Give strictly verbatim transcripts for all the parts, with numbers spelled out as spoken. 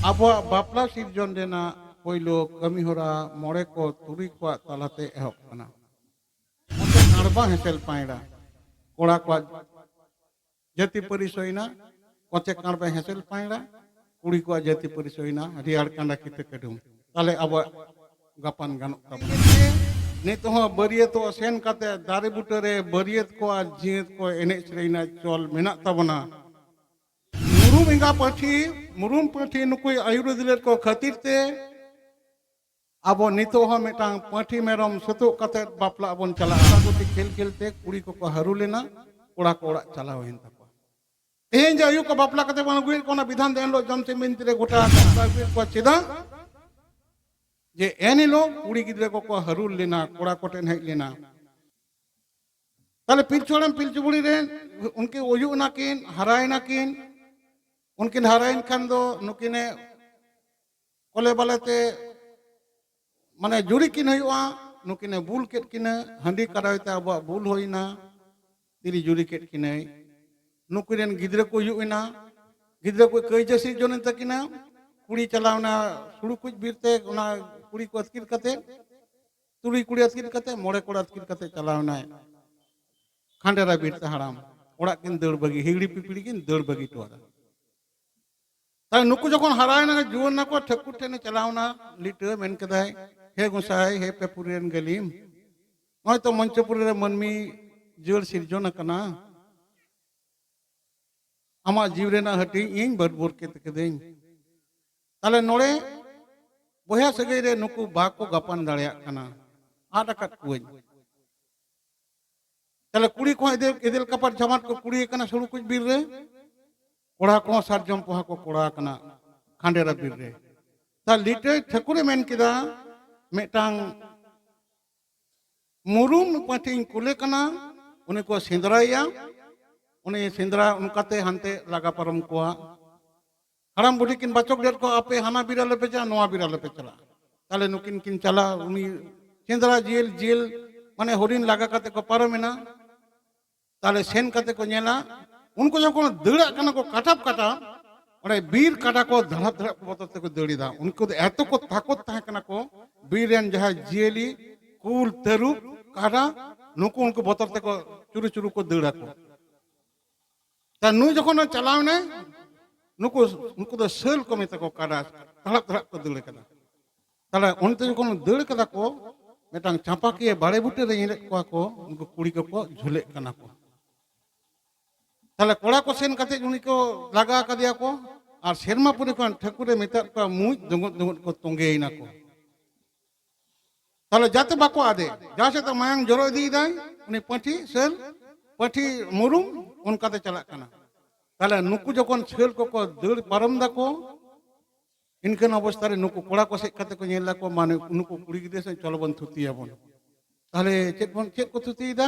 ᱟᱵᱚᱣᱟᱜ ᱵᱟᱯᱞᱟ ᱥᱤᱨᱡᱚᱱ ᱨᱮᱱᱟᱜ ᱯᱳᱭᱞᱳ ᱠᱟᱹᱢᱤᱦᱚᱨᱟ ᱢᱚᱬᱮ ᱠᱚ ᱛᱩᱨᱩᱭ ᱠᱚᱣᱟᱜ ᱛᱟᱞᱟᱛᱮ ᱮᱦᱚᱵ ᱠᱟᱱᱟ᱾ ᱚᱱᱛᱮ ᱠᱟᱬᱵᱟ ᱦᱮᱸᱥᱮᱞ ᱯᱟᱭᱲᱟ, ᱠᱚᱲᱟ ᱠᱚᱣᱟᱜ ᱡᱟᱹᱛᱤ ᱯᱟᱹᱨᱤᱥ ᱦᱩᱭᱱᱟ, ᱠᱚᱪᱮ ᱠᱟᱬᱵᱟ ᱦᱮᱸᱥᱮᱞ ᱯᱟᱭᱲᱟ, ᱠᱩᱲᱤ ᱠᱚᱣᱟᱜ ᱡᱟᱹᱛᱤ ᱯᱟᱹᱨᱤᱥ ᱦᱩᱭᱱᱟ ᱦᱟᱹᱴᱤᱭᱟᱹᱲ ᱠᱟᱸᱰᱟ ᱠᱤᱛᱟᱹ ᱠᱟᱹᱰᱩᱢ᱾ ᱛᱟᱦᱞᱮ ᱟᱵᱚᱣᱟᱜ ᱜᱟᱯᱟᱱ ᱜᱟᱱᱚᱜ ᱛᱟᱵᱚᱱᱟ᱾ ᱱᱤᱛ ᱦᱚᱸ ᱵᱟᱹᱨᱭᱟᱹᱛᱚᱜ ᱥᱮᱱ ᱠᱟᱛᱮ ᱫᱟᱨᱮ ᱵᱩᱴᱟᱹᱨᱮ ᱵᱟᱹᱨᱭᱟᱹᱛ ᱠᱚ ᱟᱨ ᱡᱤᱭᱟᱹᱛ ᱠᱚ ᱮᱱᱮᱡ ᱥᱮᱨᱮᱧ ᱨᱮᱱᱟᱜ ᱪᱚᱞ ᱢᱮᱱᱟᱜ ᱛᱟᱵᱚᱱᱟ᱾ ᱢᱩᱨᱩᱢ ᱮᱸᱜᱟ ᱯᱟᱹᱴᱷᱤ, ᱢᱩᱨᱩᱢ ᱯᱟᱹᱴᱷᱤ ᱱᱩᱠᱩᱭ ᱟᱹᱭᱩᱨ ᱤᱫᱤ ᱞᱮᱫ ᱠᱚ ᱠᱷᱟᱹᱛᱤᱨ ᱛᱮ ᱟᱵᱚ ᱱᱤᱛᱚᱜ ᱦᱚᱸ ᱢᱤᱫᱴᱟᱝ ᱯᱟᱹᱴᱷᱤ ᱢᱮᱨᱚᱢ ᱥᱩᱛᱩᱜ ᱠᱟᱛᱮ ᱵᱟᱯᱞᱟ ᱵᱚᱱ ᱪᱟᱞᱟᱜᱼᱟ᱾ ᱜᱩᱴᱤ ᱠᱷᱮᱞ ᱠᱷᱮᱞ ᱛᱮ ᱠᱩᱲᱤ ᱠᱚᱠᱚ ᱦᱟᱹᱨᱩ ᱞᱮᱱᱟ, ᱠᱚᱲᱟ ᱠᱚ ᱚᱲᱟᱜ ᱪᱟᱞᱟᱣ ᱦᱩᱭᱮᱱ ᱛᱟᱠᱚᱣᱟ᱾ ᱛᱮᱦᱮᱧ ᱡᱮ ᱟᱭᱩ ᱠᱚ ᱵᱟᱯᱞᱟ ᱠᱟᱛᱮ ᱵᱚᱱ ᱟᱹᱜᱩᱭᱮᱫ ᱠᱚᱣᱟ, ᱚᱱᱟ ᱵᱤᱫᱷᱟᱱ ᱫᱚ ᱮᱱᱦᱤᱞᱳᱜ ᱡᱚᱢ ᱥᱮ ᱵᱤᱱᱛᱤ ᱨᱮ ᱜᱚᱴᱟ ᱟᱠᱟᱱ᱾ ᱵᱟᱯᱞᱟ ᱟᱹᱜᱩᱭᱮᱫ ᱠᱚᱣᱟ ᱪᱮᱫᱟᱜ? ᱡᱮ ᱮᱱᱦᱤᱞᱳᱜ ᱠᱩᱲᱤ ᱜᱤᱫᱽᱨᱟᱹ ᱠᱚᱠᱚ ᱦᱟᱹᱨᱩ ᱞᱮᱱᱟ, ᱠᱚᱲᱟ ᱠᱚᱴᱷᱮᱱ ᱦᱮᱡ ᱞᱮᱱᱟ᱾ ᱛᱟᱦᱞᱮ ᱯᱤᱞᱪᱩ ᱦᱟᱲᱟᱢ ᱯᱤᱞᱪᱩ ᱵᱩᱲᱦᱤ ᱨᱮᱱ ᱩᱱᱠᱤᱱ ᱩᱭᱩᱜ ᱮᱱᱟᱠᱤᱱ, ᱦᱟᱨᱟᱭᱮᱱᱟᱠᱤᱱ᱾ ᱩᱱᱠᱤᱱ ᱦᱟᱨᱟᱭᱮᱱ ᱠᱷᱟᱱ ᱫᱚ ᱱᱩᱠᱤᱱᱮ ᱠᱚᱞᱮ ᱵᱟᱞᱮ ᱛᱮ ᱢᱟᱱᱮ ᱡᱩᱨᱤ ᱠᱤᱱ ᱦᱩᱭᱩᱜᱼᱟ᱾ ᱱᱩᱠᱤᱱᱮ ᱵᱩᱞ ᱠᱮᱫ ᱠᱤᱱᱟᱹ, ᱦᱟᱺᱰᱤ ᱠᱟᱨᱟᱭ ᱛᱮ ᱟᱵᱚᱣᱟᱜ ᱵᱩᱞ ᱦᱩᱭᱱᱟ, ᱛᱤᱨᱤ ᱡᱩᱨᱤ ᱠᱮᱫ ᱠᱤᱱᱟᱹᱭ᱾ ᱱᱩᱠᱩ ᱨᱮᱱ ᱜᱤᱫᱽᱨᱟᱹ ᱠᱚ ᱦᱩᱭᱩᱜ ᱮᱱᱟ, ᱜᱤᱫᱽᱨᱟᱹ ᱠᱚ ᱠᱟᱹᱭᱡᱟᱹ ᱥᱤᱨᱡᱚᱱ ᱮᱱ ᱛᱟᱹᱠᱤᱱᱟ᱾ ᱠᱩᱲᱤ ᱪᱟᱞᱟᱣ ᱮᱱᱟ ᱥᱩᱲᱩ ᱠᱩᱪ ᱵᱤᱨ ᱛᱮ, ᱚᱱᱟ ᱠᱩᱲᱤ ᱠᱚ ᱟᱹᱛᱠᱤᱨ ᱠᱟᱛᱮ, ᱛᱩᱨᱩᱭ ᱠᱩᱲᱤ ᱟᱹᱛᱠᱤᱨ ᱠᱟᱛᱮ, ᱢᱚᱬᱮ ᱠᱚᱲᱟ ᱟᱹᱛᱠᱤᱨ ᱠᱟᱛᱮ ᱪᱟᱞᱟᱣ ᱮᱱᱟᱭ ᱠᱷᱟᱸᱰᱮᱨᱟ ᱵᱤᱨ ᱛᱮ ᱦᱟᱲᱟᱢ᱾ ᱚᱲᱟᱜ ᱠᱤᱱ ᱫᱟᱹᱲ ᱵᱟᱹᱜᱤ, ᱦᱤᱦᱤᱲᱤ ᱯᱤᱯᱤᱲᱤ ᱠᱤᱱ ᱫᱟᱹᱲ ᱵᱟᱹᱜᱤ ᱦᱚᱴᱚ ᱟᱫᱟ᱾ ᱛᱟᱦᱞᱮ ᱱᱩᱠᱩ ᱡᱚᱠᱷᱚᱱ ᱦᱟᱨᱟᱭᱮᱱᱟ, ᱡᱩᱣᱟᱹᱱ ᱱᱟᱠᱚ, ᱴᱷᱟᱹᱠᱩᱨ ᱴᱷᱮᱱᱮ ᱪᱟᱞᱟᱣᱱᱟ, ᱞᱤᱴᱟᱹ ᱢᱮᱱ ᱠᱮᱫᱟᱭ, "ᱦᱮ ᱜᱚᱸᱥᱟᱭ, ᱦᱮ ᱯᱮ ᱯᱩᱨᱤ ᱨᱮᱱ ᱜᱟᱹᱞᱤᱢ, ᱱᱚᱜᱼᱚᱭ ᱛᱚ ᱢᱚᱧᱪᱚᱯᱩᱨᱤ ᱨᱮ ᱢᱟᱹᱱᱢᱤ ᱡᱤᱭᱟᱹᱲ ᱥᱤᱨᱡᱚᱱ ᱟᱠᱟᱱᱟ, ᱟᱢᱟᱜ ᱡᱤᱣᱤ ᱨᱮᱱᱟᱜ ᱦᱟᱹᱴᱤᱧ ᱤᱧ ᱵᱟᱹᱨᱵᱩᱨ ᱠᱮᱫ ᱠᱟᱹᱫᱟᱹᱧ᱾ ᱛᱟᱦᱞᱮ ᱱᱚᱰᱮ ᱵᱚᱭᱦᱟ ᱥᱟᱹᱜᱟᱹᱭ ᱨᱮ ᱱᱩᱠᱩ ᱵᱟᱠᱚ ᱜᱟᱯᱟᱱ ᱫᱟᱲᱮᱭᱟᱜ ᱠᱟᱱᱟ, ᱟᱫ ᱟᱠᱟᱫ ᱠᱚᱣᱟᱹᱧ᱾" ᱛᱟᱦᱞᱮ ᱠᱩᱲᱤ ᱠᱚᱦᱚᱸ ᱮᱫᱮᱞ, ᱮᱫᱮᱞ ᱠᱟᱯᱟᱨ ᱡᱷᱟᱢᱟᱴ ᱠᱚ ᱠᱩᱲᱤ ᱟᱠᱟᱱᱟ ᱥᱩᱲᱩ ᱠᱩᱪ ᱵᱤᱨ ᱨᱮ, ᱠᱚᱲᱟ ᱠᱚᱦᱚᱸ ᱥᱟᱨᱡᱚᱢ ᱯᱚᱦᱟ ᱠᱚ ᱠᱚᱲᱟ ᱟᱠᱟᱱᱟ ᱠᱷᱟᱸᱰᱮᱨᱟ ᱵᱤᱨ ᱨᱮ᱾ ᱛᱟᱦᱞᱮ ᱞᱤᱴᱟᱹᱭ ᱴᱷᱟᱹᱠᱩᱨᱮ ᱢᱮᱱ ᱠᱮᱫᱟ, ᱢᱤᱫᱴᱟᱝ ᱢᱩᱨᱩᱢ ᱯᱟᱹᱴᱷᱤᱧ ᱠᱩᱞᱮ ᱠᱟᱱᱟ, ᱩᱱᱤ ᱠᱚ ᱥᱮᱸᱫᱽᱨᱟᱭᱮᱭᱟ, ᱩᱱᱤ ᱥᱮᱸᱫᱽᱨᱟ ᱚᱱᱠᱟᱛᱮ ᱦᱟᱱᱛᱮ ᱞᱟᱜᱟ ᱯᱟᱨᱚᱢ ᱠᱚᱣᱟ᱾ ᱦᱟᱲᱟᱢ ᱵᱩᱰᱷᱤ ᱠᱤᱱ ᱵᱟᱪᱚᱠ ᱞᱮᱫ ᱠᱚᱣᱟ, "ᱟᱯᱮ ᱦᱟᱱᱟ ᱵᱤᱨ ᱟᱞᱚᱯᱮ ᱪᱟᱞᱟᱜᱼᱟ, ᱱᱚᱣᱟ ᱵᱤᱨ ᱟᱞᱚᱯᱮ ᱪᱟᱞᱟᱜᱼᱟ᱾" ᱛᱟᱦᱞᱮ ᱱᱩᱠᱤᱱ ᱠᱤᱱ ᱪᱟᱞᱟᱜᱼᱟ, ᱩᱱᱤ ᱥᱮᱸᱫᱽᱨᱟ ᱡᱤᱞ, ᱡᱤᱞ ᱢᱟᱱᱮ ᱦᱚᱨᱤᱱ ᱞᱟᱜᱟ ᱠᱟᱛᱮ ᱠᱚ ᱯᱟᱨᱚᱢᱮᱱᱟ᱾ ᱛᱟᱦᱞᱮ ᱥᱮᱱ ᱠᱟᱛᱮ ᱠᱚ ᱧᱮᱞᱟ, ᱩᱱᱠᱩ ᱡᱚᱠᱷᱚᱱ ᱫᱟᱹᱲᱟᱜ ᱠᱟᱱᱟ ᱠᱚ ᱠᱟᱴᱟᱯ ᱠᱟᱴᱟᱯ, ᱚᱸᱰᱮ ᱵᱤᱨ ᱠᱟᱰᱟ ᱠᱚ ᱫᱷᱟᱲᱟᱯ ᱫᱷᱟᱲᱟᱯ ᱠᱚ ᱵᱚᱛᱚᱨ ᱛᱮᱠᱚ ᱫᱟᱹᱲ ᱮᱫᱟ᱾ ᱩᱱᱠᱩ ᱫᱚ ᱮᱛᱚ ᱠᱚ ᱛᱟᱠᱚᱛ ᱛᱟᱦᱮᱸ ᱠᱟᱱᱟ ᱠᱚ, ᱵᱤᱨ ᱨᱮᱱ ᱡᱟᱦᱟᱸᱭ ᱡᱤᱭᱟᱹᱞᱤ, ᱠᱩᱞ, ᱛᱟᱹᱨᱩᱵ, ᱠᱟᱰᱟ, ᱱᱩᱠᱩ ᱩᱱᱠᱩ ᱵᱚᱛᱚᱨ ᱛᱮᱠᱚ ᱪᱩᱨᱩ ᱪᱩᱨᱩ ᱠᱚ ᱫᱟᱹᱲ ᱟᱠᱚ᱾ ᱛᱟ ᱱᱩᱭ ᱡᱚᱠᱷᱚᱱ ᱪᱟᱞᱟᱣ ᱮᱱᱟᱭ, ᱱᱩᱠᱩ, ᱱᱩᱠᱩ ᱫᱚ ᱥᱟᱹᱞ ᱠᱚ ᱢᱮᱛᱟ ᱠᱚ, ᱠᱟᱰᱟ ᱛᱟᱲᱟᱜ ᱛᱟᱲᱟᱜ ᱠᱚ ᱫᱟᱹᱲ ᱠᱟᱫᱟ᱾ ᱛᱟᱦᱞᱮ ᱚᱱᱛᱮ ᱡᱚᱠᱷᱚᱱ ᱫᱟᱹᱲ ᱠᱟᱫᱟ ᱠᱚ, ᱢᱤᱫᱴᱟᱝ ᱪᱟᱸᱯᱟᱠᱤᱭᱟᱹ ᱵᱟᱲᱮ ᱵᱩᱴᱟᱹ ᱨᱮ ᱧᱮᱞᱮᱫ ᱠᱚᱣᱟ ᱠᱚ, ᱩᱱᱠᱩ ᱠᱩᱲᱤ ᱠᱚᱠᱚ ᱡᱷᱩᱞᱮᱫ ᱠᱟᱱᱟ ᱠᱚ᱾ ᱛᱟᱦᱞᱮ ᱠᱚᱲᱟ ᱠᱚ ᱥᱮᱱ ᱠᱟᱛᱮ ᱩᱱᱤ ᱠᱚ ᱞᱟᱜᱟ ᱠᱟᱫᱮᱭᱟ ᱠᱚ, ᱟᱨ ᱥᱮᱨᱢᱟ ᱯᱩᱨᱤ ᱠᱷᱚᱱ ᱴᱷᱟᱹᱠᱩᱨᱮ ᱢᱮᱛᱟᱫ ᱠᱚᱣᱟ, ᱢᱩᱸᱡ ᱫᱚᱸᱜᱚᱫ ᱫᱚᱸᱜᱚᱫ ᱠᱚ ᱛᱚᱸᱜᱮᱭᱮᱱᱟ ᱠᱚ᱾ ᱛᱟᱦᱞᱮ ᱡᱟᱛᱮ ᱵᱟᱠᱚ ᱟᱫᱮ, ᱡᱟᱦᱟᱸ ᱥᱮᱫ ᱛᱮ ᱢᱟᱭᱟᱝ ᱡᱚᱨᱚ ᱤᱫᱤᱭᱮᱫᱟᱭ, ᱩᱱᱤ ᱯᱟᱹᱴᱷᱤ ᱥᱟᱹᱞ, ᱯᱟᱹᱴᱷᱤ ᱢᱩᱨᱩᱢ, ᱚᱱᱠᱟᱛᱮ ᱪᱟᱞᱟᱜ ᱠᱟᱱᱟ᱾ ᱛᱟᱦᱞᱮ ᱱᱩᱠᱩ ᱡᱚᱠᱷᱚᱱ ᱥᱟᱹᱞ ᱠᱚᱠᱚ ᱫᱟᱹᱲ ᱯᱟᱨᱚᱢ ᱫᱟᱠᱚ, ᱤᱱᱠᱟᱹᱱ ᱚᱵᱚᱥᱛᱷᱟ ᱨᱮ ᱱᱩᱠᱩ ᱠᱚᱲᱟ ᱠᱚ ᱥᱮᱫ ᱠᱟᱛᱮ ᱠᱚ ᱧᱮᱞ ᱫᱟᱠᱚ, ᱢᱟᱱᱮ ᱱᱩᱠᱩ ᱠᱩᱲᱤ ᱜᱤᱫᱽᱨᱟᱹ ᱥᱮᱫ ᱪᱚᱞᱚ ᱵᱚᱱ ᱛᱷᱩᱛᱤᱭᱟᱵᱚᱱ᱾ ᱛᱟᱦᱞᱮ ᱪᱮᱫ ᱵᱚᱱ, ᱪᱮᱫ ᱠᱚ ᱛᱷᱩᱛᱤᱭᱮᱫᱟ?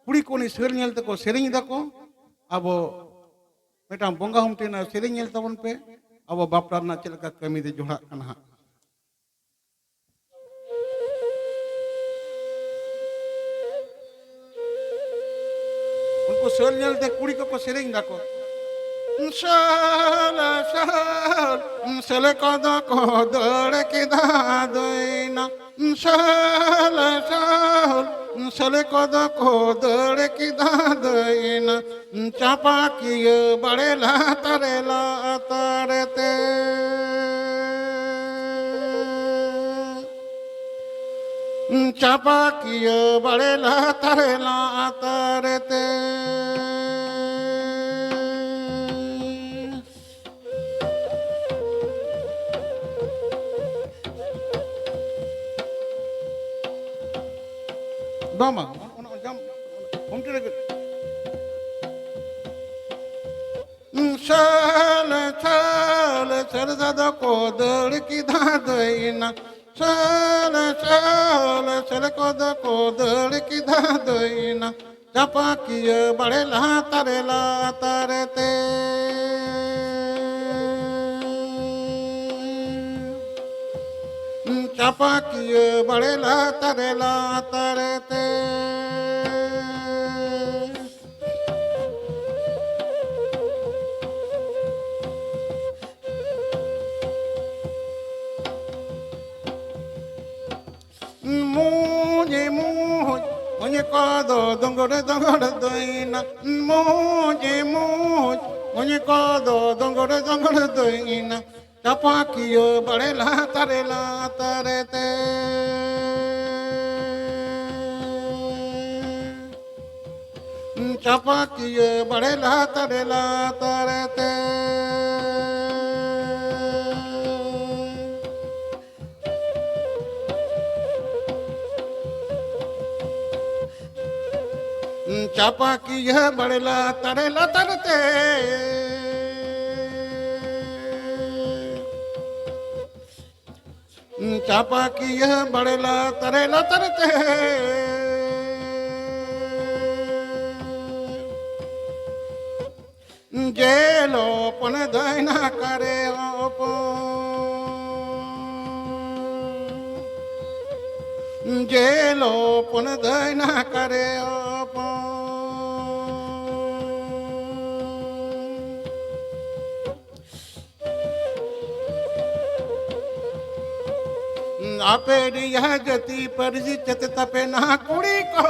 ᱠᱩᱲᱤ ᱠᱚ ᱩᱱᱤ ᱥᱟᱹᱞ ᱧᱮᱞ ᱛᱮᱠᱚ ᱥᱮᱨᱮᱧ ᱫᱟᱠᱚ, ᱟᱵᱚ ᱢᱤᱫᱴᱟᱝ ᱵᱚᱸᱜᱟ ᱦᱩᱢᱴᱤ ᱨᱮᱱᱟᱜ ᱥᱮᱨᱮᱧ ᱧᱮᱞ ᱛᱟᱵᱚᱱ ᱯᱮ, ᱟᱵᱚ ᱵᱟᱯᱞᱟ ᱨᱮᱱᱟᱜ ᱪᱮᱫ ᱞᱮᱠᱟ ᱠᱟᱹᱢᱤ ᱨᱮ ᱡᱚᱲᱟᱜ ᱠᱟᱱᱟ ᱦᱟᱸᱜ᱾ ᱩᱱᱠᱩ ᱥᱟᱹᱞ ᱧᱮᱞᱛᱮ ᱠᱩᱲᱤ ᱠᱚᱠᱚ ᱥᱮᱨᱮᱧ ᱫᱟᱠᱚ, ᱥᱟᱹᱞ, ᱥᱟᱹᱞ, ᱥᱟᱹᱞ ᱠᱚᱫᱚ ᱠᱚ ᱫᱟᱹᱲ ᱠᱮᱫᱟ ᱫᱟᱹᱭᱱᱟ᱾ ᱥᱟᱹᱞ, ᱥᱟᱹᱞ, ᱥᱟᱹᱞ ᱠᱚᱫᱚ ᱠᱚ ᱫᱟᱹᱲ ᱠᱮᱫᱟ ᱫᱟᱹᱭᱱᱟ᱾ ᱪᱟᱯᱟᱠᱤᱭᱟᱹ ᱵᱟᱲᱮ ᱞᱟᱛᱟᱨ ᱨᱮ ᱞᱟᱛᱟᱨ ᱛᱮ᱾ ᱪᱟᱯᱟᱠᱤᱭᱟᱹ ᱵᱟᱲᱮ ᱞᱟᱛᱟᱨ ᱨᱮ ᱞᱟᱛᱟᱨ ᱛᱮ᱾ ᱵᱟᱝ, ᱵᱟᱝ, ᱚᱱᱟ, ᱚᱱᱟ ᱡᱟᱢ-, ᱦᱩᱢᱴᱤ ᱨᱮᱜᱮ᱾ ᱥᱟᱞ, ᱥᱟᱞ, ᱥᱟᱞ ᱫᱚ ᱠᱚ ᱫᱟᱹᱲ ᱠᱮᱫᱟ ᱫᱟᱹᱭᱱᱟ᱾ ᱥᱟᱞ, ᱥᱟᱞ, ᱥᱟᱞ ᱠᱚᱫᱚ ᱠᱚ ᱫᱟᱹᱲ ᱠᱮᱫᱟ ᱫᱟᱹᱭᱱᱟ᱾ ᱪᱟᱯᱟᱠᱤᱭᱟᱹ ᱵᱟᱲᱮ ᱞᱟᱛᱟᱨ ᱨᱮ ᱞᱟᱛᱟᱨ ᱛᱮ᱾ ᱪᱟᱯᱟᱠᱤᱭᱟᱹ ᱵᱟᱲᱮ ᱞᱟᱛᱟᱨ ᱨᱮ ᱞᱟᱛᱟᱨ ᱛᱮ᱾ ᱢᱩᱡᱽ ᱢᱩᱡᱽ ᱢᱩᱡᱽ ᱠᱚᱫᱚ ᱫᱚᱸᱜᱚᱲ ᱫᱚᱸᱜᱚᱲ ᱫᱚᱭᱱᱟ᱾ ᱢᱩᱡᱽ ᱢᱩᱡᱽ ᱢᱩᱡᱽ ᱠᱚᱫᱚ ᱫᱚᱸᱜᱚᱲ ᱫᱚᱸᱜᱚᱲ ᱫᱚᱭᱱᱟ᱾ ᱪᱟᱯᱟᱠᱤᱭᱟᱹ ᱵᱟᱲᱮ ᱞᱟᱛᱟᱨ ᱨᱮ ᱞᱟᱛᱟᱨ ᱛᱮ᱾ ᱪᱟᱯᱟᱠᱤᱭᱟᱹ ᱵᱟᱲᱮ ᱞᱟᱛᱟᱨ ᱨᱮ ᱞᱟᱛᱟᱨ ᱛᱮ᱾ ᱪᱟᱯᱟᱠᱤᱭᱟᱹ ᱵᱟᱲᱮ ᱞᱟᱛᱟᱨ ᱞᱟᱛᱟᱨ ᱛᱮ᱾ ᱪᱟᱯᱟᱠᱤᱭᱟᱹ ᱵᱟᱲᱮ ᱞᱟᱛᱟᱨ ᱞᱟᱛᱟᱨ ᱛᱮ᱾ ᱡᱮᱞ ᱦᱚᱯᱚᱱ ᱫᱟᱹᱭᱱᱟ ᱠᱟᱨᱮ ᱦᱚᱯᱚᱱ᱾ ᱡᱮᱞ ᱦᱚᱯᱚᱱ ᱫᱟᱹᱭᱱᱟ ᱠᱟᱨᱮ ᱦᱚᱯᱚᱱ᱾ ᱟᱯᱮ ᱨᱮᱭᱟᱜ ᱡᱟᱹᱛᱤ ᱯᱟᱹᱨᱥᱤ ᱪᱮᱫ ᱛᱟᱯᱮ ᱱᱟᱦᱟᱜ ᱠᱩᱲᱤ ᱠᱚ?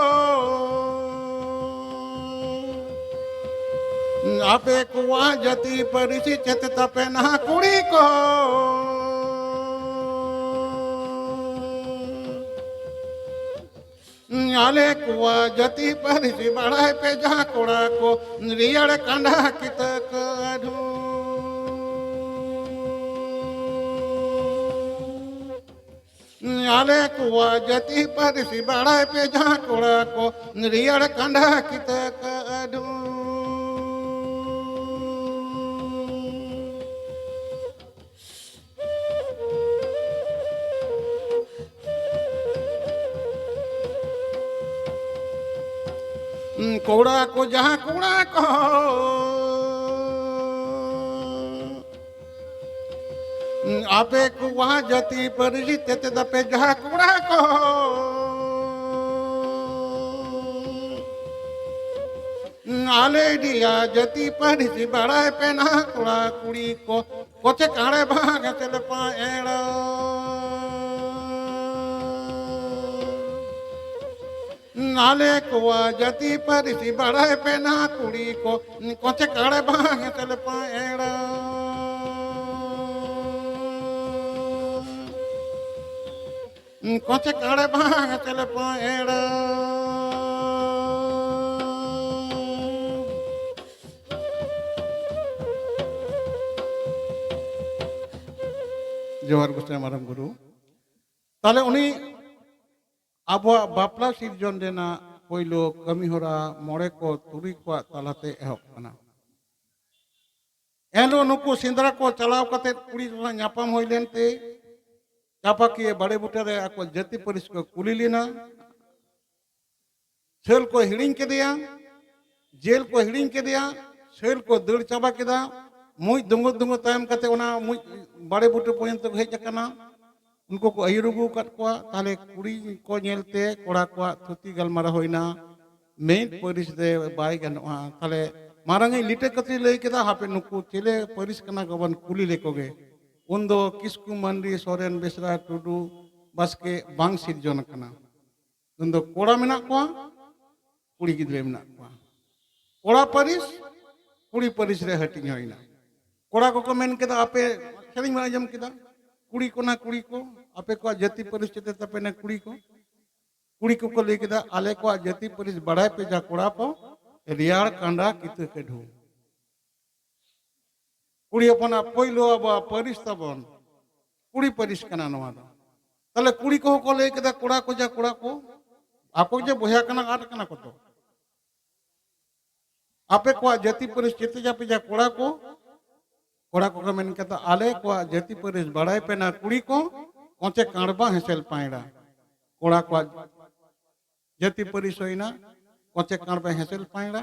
ᱟᱯᱮ ᱠᱚᱣᱟᱜ ᱡᱟᱹᱛᱤ ᱯᱟᱹᱨᱥᱤ ᱪᱮᱫ ᱛᱟᱯᱮ ᱱᱟᱦᱟᱜ ᱠᱩᱲᱤ ᱠᱚ? ᱟᱞᱮ ᱠᱚᱣᱟᱜ ᱡᱟᱹᱛᱤ ᱯᱟᱹᱨᱥᱤ ᱵᱟᱲᱟᱭ ᱯᱮ ᱡᱟᱦᱟᱸ ᱠᱚᱲᱟ ᱠᱚ, ᱨᱮᱭᱟᱲ ᱠᱟᱸᱰᱟ ᱠᱤᱛᱟᱹ ᱠᱟᱹᱰᱷᱩᱢ᱾ ᱟᱞᱮ ᱠᱚᱣᱟᱜ ᱡᱟᱹᱛᱤ ᱯᱟᱹᱨᱥᱤ ᱵᱟᱲᱟᱭ ᱯᱮ ᱡᱟᱦᱟᱸ ᱠᱚᱲᱟ ᱠᱚ, ᱨᱮᱭᱟᱲ ᱠᱟᱸᱰᱟ ᱠᱤᱛᱟᱹ ᱠᱟᱹᱰᱷᱩᱢ᱾ ᱠᱚᱲᱟ ᱠᱚ, ᱡᱟᱦᱟᱸ ᱠᱚᱲᱟ ᱠᱚ, ᱟᱯᱮ ᱠᱚᱣᱟᱜ ᱡᱟᱹᱛᱤ ᱯᱟᱹᱨᱤᱥ ᱛᱮ ᱛᱮᱫᱚ ᱯᱮ ᱡᱟᱦᱟᱸ ᱠᱚᱲᱟ ᱠᱚ, ᱟᱞᱮ ᱨᱮᱭᱟᱜ ᱡᱟᱹᱛᱤ ᱯᱟᱹᱨᱤᱥ ᱵᱟᱲᱟᱭ ᱯᱮ ᱱᱟᱦᱟᱜ ᱠᱚᱲᱟ ᱠᱩᱲᱤ ᱠᱚ, ᱠᱚᱪᱮ ᱠᱟᱲᱮ ᱵᱟᱦᱟ ᱜᱟᱛᱮ ᱞᱮᱯᱟ ᱮᱲᱟ᱾ ᱟᱞᱮ ᱠᱚᱣᱟᱜ ᱡᱟᱹᱛᱤ ᱯᱟᱹᱨᱤᱥ ᱵᱟᱲᱟᱭ ᱯᱮ ᱱᱟ ᱠᱩᱲᱤ ᱠᱚ, ᱠᱚᱪᱮ ᱠᱟᱲᱮ ᱵᱟᱝ ᱛᱮᱞᱮ ᱯᱟᱭᱲᱟ᱾ ᱠᱚᱪᱮ ᱠᱟᱲᱮ ᱵᱟᱝ ᱛᱮᱞᱮ ᱯᱟᱭᱲᱟ᱾ ᱡᱚᱦᱟᱨ ᱜᱚᱸᱥᱟᱭ ᱢᱟᱨᱟᱝ ᱵᱩᱨᱩ᱾ ᱛᱟᱦᱞᱮ ᱩᱱᱤ ᱟᱵᱚᱣᱟᱜ ᱵᱟᱯᱞᱟ ᱥᱤᱨᱡᱚᱱ ᱨᱮᱱᱟᱜ ᱯᱳᱭᱞᱳ ᱠᱟᱹᱢᱤᱦᱚᱨᱟ ᱢᱚᱬᱮ ᱠᱚ ᱛᱩᱨᱩᱭ ᱠᱚᱣᱟᱜ ᱛᱟᱞᱟᱛᱮ ᱮᱦᱚᱵ ᱠᱟᱱᱟ᱾ ᱮᱱᱦᱤᱞᱳᱜ ᱱᱩᱠᱩ ᱥᱮᱸᱫᱽᱨᱟ ᱠᱚ ᱪᱟᱞᱟᱣ ᱠᱟᱛᱮ ᱠᱩᱲᱤ ᱥᱟᱞᱟᱜ ᱧᱟᱯᱟᱢ ᱦᱩᱭ ᱞᱮᱱᱛᱮ ᱪᱟᱯᱟᱠᱤᱭᱟᱹ ᱵᱟᱲᱮ ᱵᱩᱴᱟᱹ ᱨᱮ ᱟᱠᱚ ᱡᱟᱹᱛᱤ ᱯᱟᱹᱨᱤᱥ ᱠᱚ ᱠᱩᱞᱤ ᱞᱮᱱᱟ᱾ ᱥᱟᱹᱞ ᱠᱚ ᱦᱤᱲᱤᱧ ᱠᱮᱫᱮᱭᱟ, ᱡᱮᱞ ᱠᱚ ᱦᱤᱲᱤᱧ ᱠᱮᱫᱮᱭᱟ, ᱥᱟᱹᱞ ᱠᱚ ᱫᱟᱹᱲ ᱪᱟᱵᱟ ᱠᱮᱫᱟ᱾ ᱢᱩᱡ ᱫᱩᱸᱜᱩ ᱫᱩᱸᱜᱩ ᱛᱟᱭᱚᱢ ᱠᱟᱛᱮ ᱚᱱᱟ ᱢᱩᱡ ᱵᱟᱲᱮ ᱵᱩᱴᱟᱹ ᱯᱚᱨᱡᱚᱱᱛᱚ ᱠᱚ ᱦᱮᱡ ᱟᱠᱟᱱᱟ᱾ ᱩᱱᱠᱩ ᱠᱚ ᱟᱹᱭᱩᱨ ᱟᱹᱜᱩ ᱟᱠᱟᱫ ᱠᱚᱣᱟ᱾ ᱛᱟᱦᱞᱮ ᱠᱩᱲᱤ ᱠᱚ ᱧᱮᱞᱛᱮ ᱠᱚᱲᱟ ᱠᱚᱣᱟᱜ ᱛᱷᱩᱛᱤ ᱜᱟᱞᱢᱟᱨᱟᱣ ᱦᱩᱭᱱᱟ, ᱢᱤᱫ ᱯᱟᱹᱨᱤᱥ ᱨᱮ ᱵᱟᱭ ᱜᱟᱱᱚᱜᱼᱟ᱾ ᱛᱟᱦᱞᱮ ᱢᱟᱨᱟᱝᱤᱡ ᱞᱤᱴᱟᱹ ᱠᱟᱹᱛᱨᱤ ᱞᱟᱹᱭ ᱠᱮᱫᱟ, ᱦᱟᱯᱮ ᱱᱩᱠᱩ ᱪᱤᱞᱮ ᱯᱟᱹᱨᱤᱥ ᱠᱟᱱᱟ ᱠᱚᱵᱚᱱ ᱠᱩᱞᱤ ᱞᱮᱠᱚ ᱜᱮ᱾ ᱩᱱᱫᱚ ᱠᱤᱥᱠᱩ, ᱢᱟᱱᱰᱤ, ᱥᱚᱨᱮᱱ, ᱵᱮᱥᱨᱟ, ᱴᱩᱰᱩ, ᱵᱟᱥᱠᱮ ᱵᱟᱝ ᱥᱤᱨᱡᱚᱱ ᱟᱠᱟᱱᱟ᱾ ᱩᱱᱫᱚ ᱠᱚᱲᱟ ᱢᱮᱱᱟᱜ ᱠᱚᱣᱟ, ᱠᱩᱲᱤ ᱜᱤᱫᱽᱨᱟᱹ ᱢᱮᱱᱟᱜ ᱠᱚᱣᱟ᱾ ᱠᱚᱲᱟ ᱯᱟᱹᱨᱤᱥ, ᱠᱩᱲᱤ ᱯᱟᱹᱨᱤᱥ ᱨᱮ ᱦᱟᱹᱴᱤᱧ ᱦᱩᱭᱱᱟ᱾ ᱠᱚᱲᱟ ᱠᱚᱠᱚ ᱢᱮᱱ ᱠᱮᱫᱟ, ᱟᱯᱮ ᱥᱮᱨᱮᱧ ᱵᱚᱱ ᱟᱸᱡᱚᱢ ᱠᱮᱫᱟ, ᱠᱩᱲᱤ ᱠᱚ ᱱᱟ ᱠᱩᱲᱤ ᱠᱚ, ᱟᱯᱮ ᱠᱚᱣᱟᱜ ᱡᱟᱹᱛᱤ ᱯᱟᱹᱨᱤᱥ ᱪᱮᱫ ᱛᱟᱯᱮ ᱱᱟ ᱠᱩᱲᱤ ᱠᱚ᱾ ᱠᱩᱲᱤ ᱠᱚᱠᱚ ᱞᱟᱹᱭ ᱠᱮᱫᱟ, ᱟᱞᱮ ᱠᱚᱣᱟᱜ ᱡᱟᱹᱛᱤ ᱯᱟᱹᱨᱤᱥ ᱵᱟᱲᱟᱭ ᱯᱮ ᱡᱟ ᱠᱚᱲᱟ ᱠᱚ, ᱨᱮᱭᱟᱲ ᱠᱟᱸᱰᱟ ᱠᱤᱛᱟᱹ ᱠᱟᱹᱰᱷᱩᱢ᱾ ᱠᱩᱲᱤ ᱦᱚᱯᱚᱱᱟᱜ ᱯᱳᱭᱞᱳ ᱟᱵᱚᱣᱟᱜ ᱯᱟᱹᱨᱤᱥ ᱛᱟᱵᱚᱱ, ᱠᱩᱲᱤ ᱯᱟᱹᱨᱤᱥ ᱠᱟᱱᱟ ᱱᱚᱣᱟ ᱫᱚ᱾ ᱛᱟᱦᱞᱮ ᱠᱩᱲᱤ ᱠᱚᱦᱚᱸ ᱠᱚ ᱞᱟᱹᱭ ᱠᱮᱫᱟ, ᱠᱚᱲᱟ ᱠᱚ ᱡᱟ ᱠᱚᱲᱟ ᱠᱚ, ᱟᱠᱚ ᱡᱮ ᱵᱚᱭᱦᱟ ᱠᱟᱱᱟ, ᱟᱫ ᱠᱟᱱᱟ ᱠᱚ ᱛᱚ᱾ ᱟᱯᱮ ᱠᱚᱣᱟᱜ ᱡᱟᱹᱛᱤ ᱯᱟᱹᱨᱤᱥ ᱪᱮᱫ ᱡᱟᱯᱮ ᱡᱟ ᱠᱚᱲᱟ ᱠᱚ, ᱠᱚᱲᱟ ᱠᱚᱠᱚ ᱢᱮᱱ ᱠᱮᱫᱟ, ᱟᱞᱮ ᱠᱚᱣᱟᱜ ᱡᱟᱹᱛᱤ ᱯᱟᱹᱨᱤᱥ ᱵᱟᱲᱟᱭ ᱯᱮ ᱱᱟ ᱠᱩᱲᱤ ᱠᱚ, ᱠᱚᱪᱮ ᱠᱟᱬᱵᱟ ᱦᱮᱸᱥᱮᱞ ᱯᱟᱭᱲᱟ᱾ ᱠᱚᱲᱟ ᱠᱚᱣᱟᱜ ᱡᱟᱹᱛᱤ ᱯᱟᱹᱨᱤᱥ ᱦᱩᱭᱱᱟ ᱠᱚᱪᱮ ᱠᱟᱬᱵᱟ ᱦᱮᱸᱥᱮᱞ ᱯᱟᱭᱲᱟ,